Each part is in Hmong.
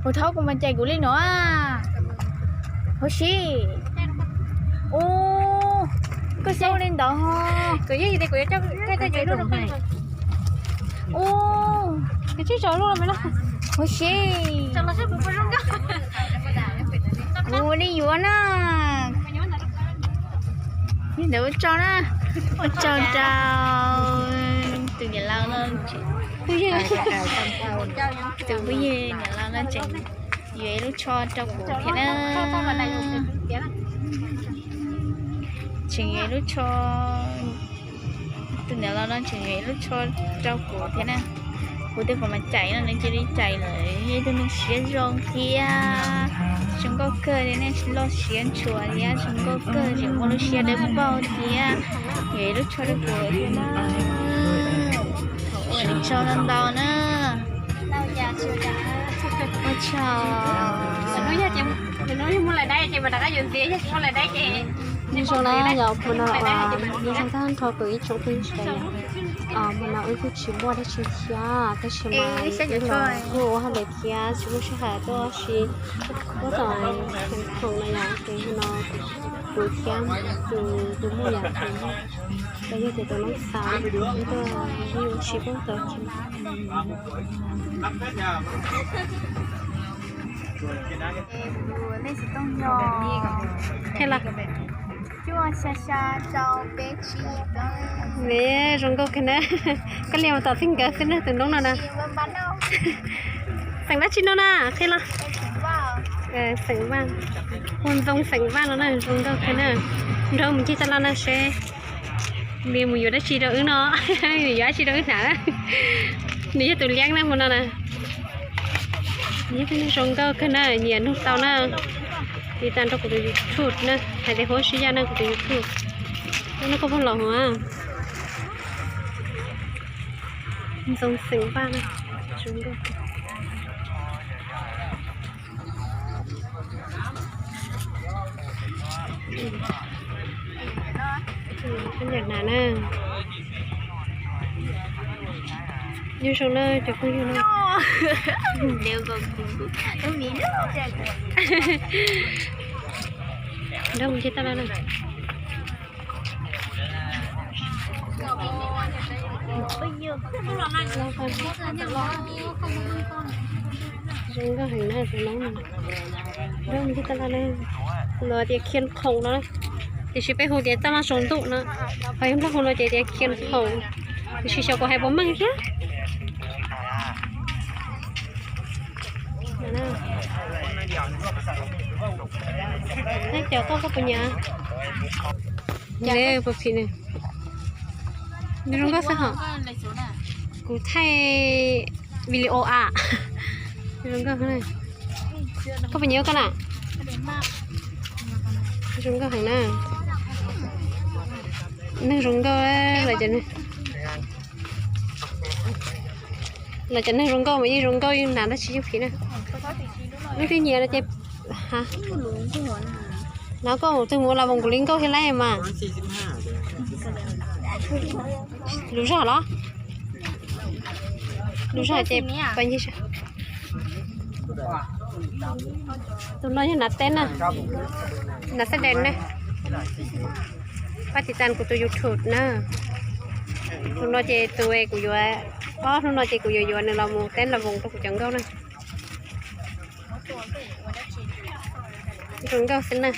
Ua thaub kuv mas cais kuv li no. Huv si. Ub, koj xyov li ntawd ho. Ub, huv si. Kuv ua li yuav na. Li ntawd ua tsaug na. Ua tsaug rau tus niam laus no. Tus phooj ywg niam laus no tseem yuav ib lub tsho rau kuv thiab na. Tseem yuav ib lub tsho, tus niam laus no tseem yuav ib lub tsho rau kuv thiab na. Kuv twb pom mas cais no nws cia li cais lawm, yog ib tug neeg siab zoo thiab zoo nkauj kawg li, neeg loj siab ntshua thiab zoo nkauj kawg, tseem muaj lub siab dawb paug thiab. Yuav ib lub tsho rau kuv thiab na. Thov ua li tsho ntau ntau na. Ua tsaug. Nyob zoo na, yog hmo no, nyob zoo tag nrho rau ib tsoom phooj ywg sawv daws. Hmo no wb kuj tsis muaj dab tsi thiab, tab sis mas wb los kuj ua hauj lwm thiab tsis muaj sij hawm tuaj si, tuaj tom khoom no yom, ces hmo no kuv thiab tus tus muam yom, ces yog tias tus noob xav wb tuaj ua si pub tau. Qhia los. Cuaj xya xya rau peb tsib plaub. Ne, zoo nkauj kawg na. Koj liam mus tom txij nkawd xwb na, tus noob no na. Xeem dab tsi no na, qhia los. Xeem Vaj. Hu Ntxoo Xeem Vaj no na, zoo nkauj kawg na. Nrog mus ncig taj laj na seb nws mus yuav dab tsi rau wb no, nws yuav dab tsi rau wb hnav na. Nws yog tus liab na hmo no na. Nws yog tus neeg zoo nkauj kawg na, nyiam nug tau na. Tiv tas nrog kuv tus YouTube na, hais tias Huab Sib Yaj na kuv tus YouTube. Nub koj puag los hov. Ntxoo Xeem Vaj na, zoo nkauj. Nyob zoo na cov phooj ywg na. Nrog mus ncig taj laj na. Zoo nkauj heev na tus noob no. Nrog mus ncig taj laj na. Los tias khian khoom no, tiam sis peb hu tias taj laj saum ntuj no. Ho yog nplog hu no ces tias khian khoom. Tiam sis xyov kuv hais puas meej thiab. Neb cov koj koj puas nyiam? Puas phim ne? Nws zoo nkauj xwb hos. Kuv thaij video a. Zoo nkauj. Koj puas nyiam koj na? Zoo nkauj heev na. Neeg zoo nkauj, lawv cov neeg zoo nkauj mas yeej zoo nkauj yeej hnav dab tsi yeej phim na. Leej twg nyiam no ces hnav koj tus mus los voos kuv li nkauj thiab lauj mas. Lus zog los? Lus zog ces pab ncig. Tus no yog hnav teb na, hnav xab dees na. Pab tiv tas kuv tus YouTube na. Tus no ces tus kuv yuav, ob hnub no ces kuv yuav yuav nws los mus teb los voos rau kuv cov nkauj na. Zoo nkauj xwb na.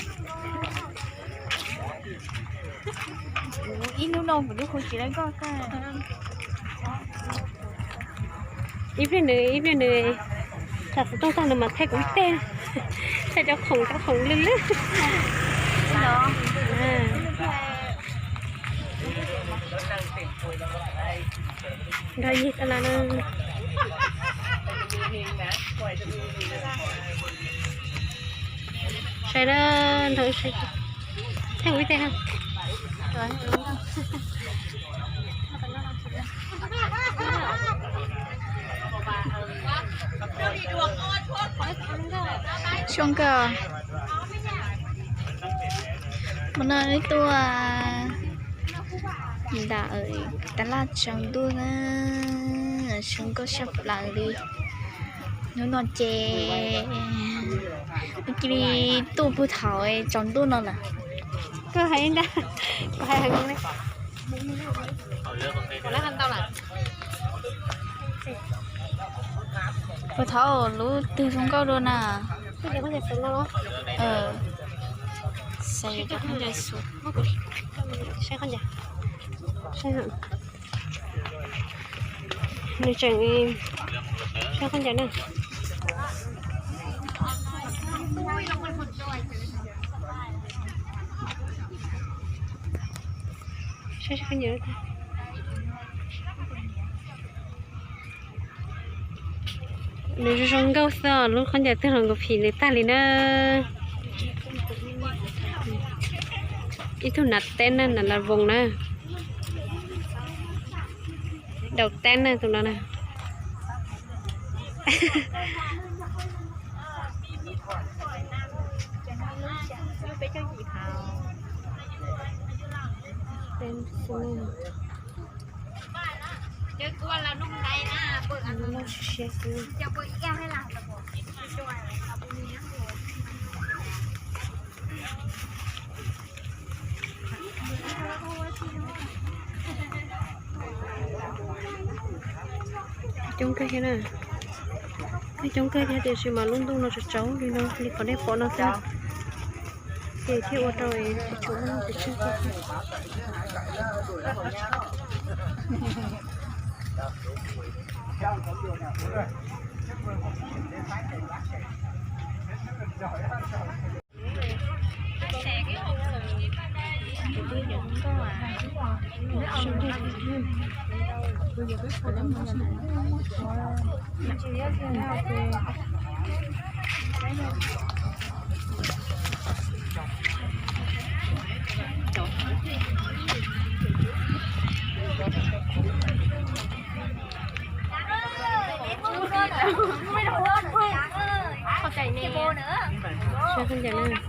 Ib pliag nws, ib pliag nws tham xov tooj tag nws mam thaij kuv ib teg, thaij cov khoom cov khoom lwj lwj. Nrog ncig taj laj na. Saib na, nrog wb saib. Thaij kuv ib teg na. Zoo nkauj. Hmo no wb tuaj nram taj laj tsaus ntuj na, zoo nkauj saj plaws li. Hnub no ces cia li tuaj puag thaum tsaus ntuj no lawm. Koj hais ntag, kuv hais heev li. Puag thaum lub twg zoo nkauj dua na. Xav yuav cov khaub ncaws xum. Nws tseem saib khaub ncaws na. Saib khaub ncaws. Nws zoo zoo nkauj xwb, lub khaub ncaws twg los nkaus phim nws tag li na. Ib tug nav teb na, nav las voos na. Daus teb na tus no na. Coob kawg thiab na. Coob kawg thiab tiam sis mas lub ntuj no tsaus tsaus li no li qhov nej pom no xwb. Ces thiaj ua rau tsis tshua muaj neeg pes tsawg. Saib khaub ncaws na.